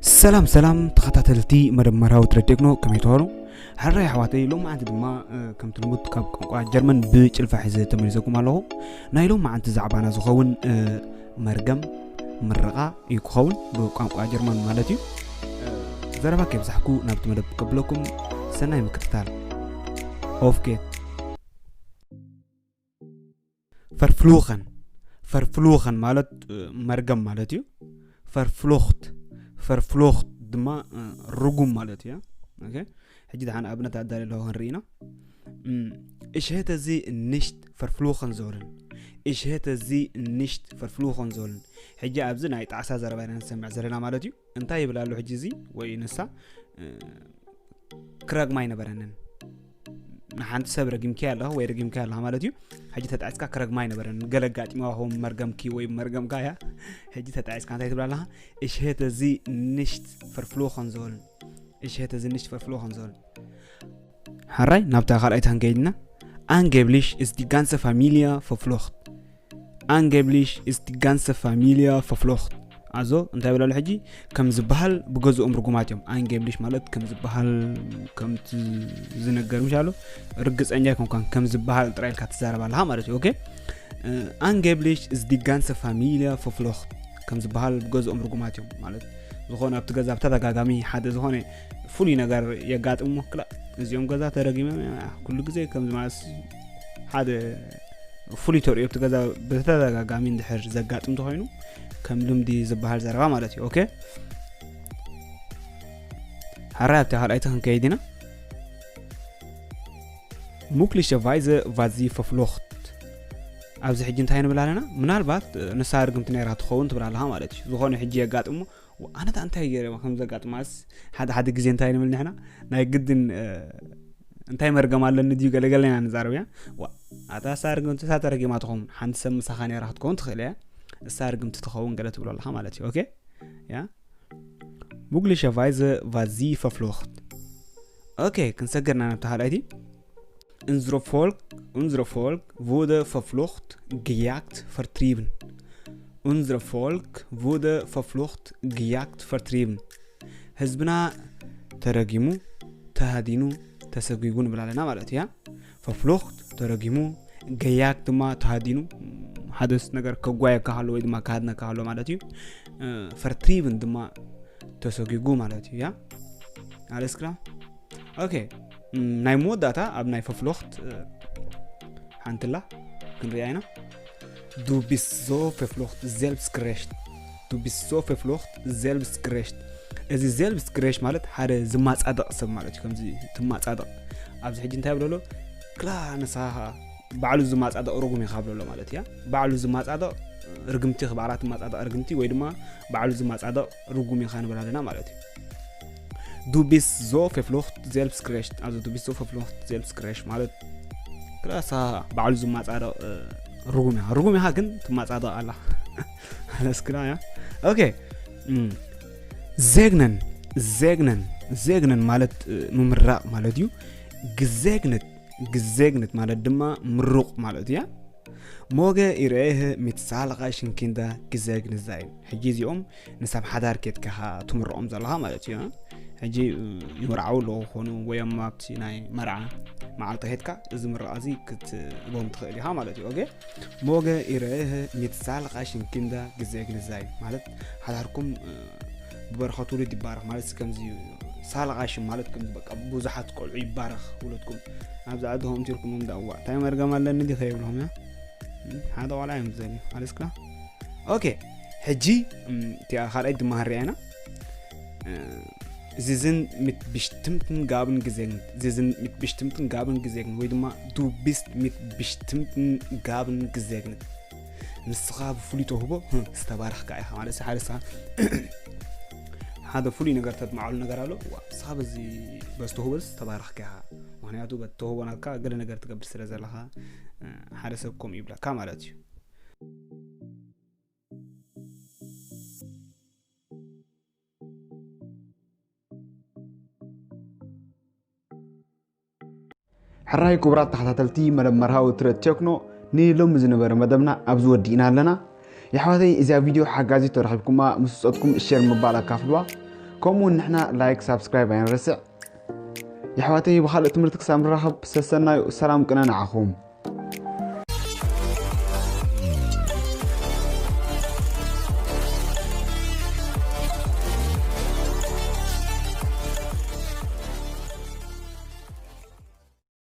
ሰላም ሰላም ተኸታተልቲ መደብ መርሃዊ ትረ ቴክኖ፣ ከመይ ትኾኑ? ሕራይ ኣሕዋተይ፣ ሎማዓንቲ ድማ ከምቲ ልሙድ ካብ ቋንቋ ጀርመን ብጭልፋ ሒዘ ተመሊሰኩም ኣለኹ። ናይ ሎማዓንቲ ዛዕባና ዝኸውን መርገም ምርቓ እዩ ክኸውን፣ ብቋንቋ ጀርመን ማለት እዩ። ዘረባ ከይብዛሕኩ ናብቲ መደብ ከብለኩም፣ ሰናይ ምክትታል። ኦፍኬት ፈርፍሉኸን ፈርፍሉኸን ማለት መርገም ማለት እዩ። ፈርፍሉኽት ፈርፍሉኽት ድማ ርጉም ማለት እዩ። ሕጂ ደሓን ኣብነት ኣዳለ ኣለኹ ክንርኢ ኢና። እሽህተ እዚ ንሽት ፈርፍሉኸን ዞልን እሽህተ እዚ ንሽት ፈርፍሉኸን ዞልን። ሕጂ ኣብዚ ናይ ጣዕሳ ዘረባ ኢና ንሰምዕ ዘለና ማለት እዩ። እንታይ ይብል ኣሎ ሕጂ እዚ ወይ ንሳ? ክረግማ ኣይነበረንን። ንሓንቲ ሰብ ረጊምኪ ኣለኻ ወይ ረጊምካ ኣለኻ ማለት እዩ። ሕጂ ተጣዒስካ ክረግማ ኣይነበረን። ገለ ኣጋጢምዋ ኸውን መርገምኪ ወይ መርገምካ እያ። ሕጂ ተጣዒስካ እንታይ ትብላ ኣለኻ? እሽህተ እዚ ንሽት ፈርፍሉኸን ዞልን። እሽህተ እዚ ንሽት ፈርፍሉኸን ዞልን። ሕራይ ናብታ ካልኣይቲ ክንከይድና። Angeblich ist die ganze Familie verflucht. Angeblich ist die ganze Familie verflucht. ኣዞ እንታይ ይብል ኣሎ ሕጂ? ከም ዝበሃል ብገዝኦም ርጉማት እዮም። Angeblich ማለት ከም ዝበሃል፣ ከምቲ ዝነገር ምሽ ኣሎ፣ ርግፀኛ ኣይኮንካን፣ ከም ዝበሃል ጥራይ ኢልካ ትዛረብ ኣለኻ ማለት እዩ። ኦኬ። Angeblich ist die ganze Familie verflucht። ከም ዝበሃል ብገዝኦም ርጉማት እዮም ማለት፣ ዝኾነ ኣብቲ ገዛ ብተደጋጋሚ ሓደ ዝኾነ ፍሉይ ነገር የጋጥሞ ክላ እዚኦም ገዛ ተረጊሞም ኩሉ ግዜ ከም ማለት ሓደ ፍሉይ ተርእዮ ኣብቲ ገዛ ብተደጋጋሚ እንድሕር ዘጋጥም እንተኾይኑ ከም ልምዲ ዝበሃል ዘረባ ማለት እዩ። ኦኬ። ሕራይ ኣብቲ ካልኣይቲ ክንከይድ ኢና። Möglicherweise war sie verflucht። ኣብዚ ሕጂ እንታይ ንብል ኣለና? ምናልባት ንሳ ርግምቲ ነይራ ትኸውን ትብል ኣለኻ ማለት እዩ። ዝኾነ ሕጂ የጋጥሞ፣ ኣነ ታ እንታይ ገይረ ከም ዘጋጥማስ ሓደ ሓደ ግዜ እንታይ ንብል ንሕና? ናይ ግድን እንታይ መርገም ኣለኒ ድዩ ገለገለ ኢና ንዛረብ እያ። ኣታ ሳ ርግምቲ ሳ ተረጊማ ትኸውን፣ ሓንቲ ሰብ ምሳኻ ነይራ ክትከውን ትኽእል እያ። እሳ ርግምቲ ትኸውን ገለ ትብሎ ኣለኻ ማለት እዩ። ኦኬ። Ja? Möglicherweise war sie verflucht. ኦኬ፣ ክንሰግርና ናብታ ካልኣይቲ። Unser Volk, unser Volk wurde verflucht, gejagt, vertrieben. Unser Volk wurde verflucht, gejagt, vertrieben. ህዝብና ተረጊሙ፣ ተሃዲኑ፣ ተሰጒጉ ንብል ኣለና ማለት እያ። Verflucht ተረጊሙ፣ gejagt ድማ ተሃዲኑ። ሓደስ ነገር ከጓየካ ከሎ ወይ ድማ ክሃድነካ ከሎ ማለት እዩ። Vertrieben ድማ ተሰጒጉ ማለት እዩ። Ja? Alles klar? ኦኬ። ናይ መወዳእታ ኣብ ናይ verflucht ሓንትላ ክንሪኣ ኢና። Du bist so verflucht, selbstgerecht. Du bist so verflucht, selbstgerecht. እዚ selbstgerecht ማለት ሓደ ዝማጻደቕ ሰብ ማለት እዩ። ከምዚ ትማጻደቕ። ኣብዚ ሕጂ እንታይ ብለሎ? ክላ ንስኻ ባዕሉ ዝማጻደቕ ርጉም ኢኻ ብለሎ ማለት እያ። ባዕሉ ዝማጻደቕ ርግምቲ፣ ባዕላ ትማጻደቕ ርግምቲ ወይ ድማ ባዕሉ ዝማጻደቕ ርጉም ኢኻ ንብል ኣለና ማለት እዩ። Du bist so verflucht, selbstgerecht. Also du bist so verflucht, selbstgerecht ማለት ክላሳ ባዕሉ ዝማጻደቕ ርጉም ኢኻ። ርጉም ኢኻ ግን ትማጻደቕ ኣላ። ኣለስክላ እያ። ኦኬ። Segnen, segnen, segnen ማለት ምምራቕ ማለት እዩ። Gesegnet, gesegnet ማለት ድማ ምሩቕ ማለት እያ። Möge ihr Ehe mit zahlreichen Kindern gesegnet sein. ሕጂ እዚኦም ንሳብ ሓዳር ኬድካ ትምርቖም ዘለኻ ማለት እዩ። ሕጂ ይምርዓው ኣለዉ ክኾኑ ወይ ኣብቲ ናይ መርዓ መዓልቲ ኬድካ እዚ ምርቓ እዚ ክትቦም ትኽእል ኢኻ ማለት እዩ። ኦኬ። Möge ihr Ehe mit zahlreichen Kindern gesegnet sein ማለት ሓዳርኩም ብበረኸት ውሉድ ይባረኽ ማለት ከምዚ እዩ። Zahlreichen ማለት ከምዚ በቃ ብዙሓት ቆልዑ ይባረኽ ውሉድኩም። ኣብዚ ዓዲ ከምኡ ትርኩም እንዳ እዋ እንታይ መርገም ኣለኒ ዲ ከይብልኹም እያ። ሓደ ቆልዓ እዮም ዝደልዩ። Alles klar? ኦኬ። ሕጂ እቲኣ ካልኣይ ድማ ህርያ ኢና። Sie sind mit bestimmten Gaben gesegnet. Sie sind mit bestimmten Gaben gesegnet ወይ ድማ du bist mit bestimmten Gaben gesegnet. ንስኻ ብፍሉይ ተውህቦ ዝተባረኽካ ኢኻ ማለት ሓደ ሰ ሓደ ፍሉይ ነገር ተድማዓሉ ነገር ኣሎ። ንስኻ በዚ በዚ ተውህቦ ዝተባረኽካ ኢኻ። ምክንያቱ በቲ ተውህቦ ናትካ ገለ ነገር ትገብር ስለ ዘለኻ ሓደ ሰብ ከምኡ ይብለካ ማለት እዩ። ሕራይ ክቡራት ተኸታተልቲ መደብ መርሃዊ ትረ ቴክኖ፣ ንሎሚ ዝነበረ መደብና ኣብዚ ወዲእና ኣለና። የሕዋተይ እዚኣ ቪድዮ ሓጋዚ ተረኺብኩማ ምስ ውፀትኩም ሸር ምባል ኣካፍልዋ። ከምኡ ንሕና ላይክ ሳብስክራይብ ኣይንረስዕ። የሕዋተይ ብኻልእ ትምህርቲ ክሳብ ንራኸብ ሰሰናዩ ሰላም ቅነ ንዓኹም።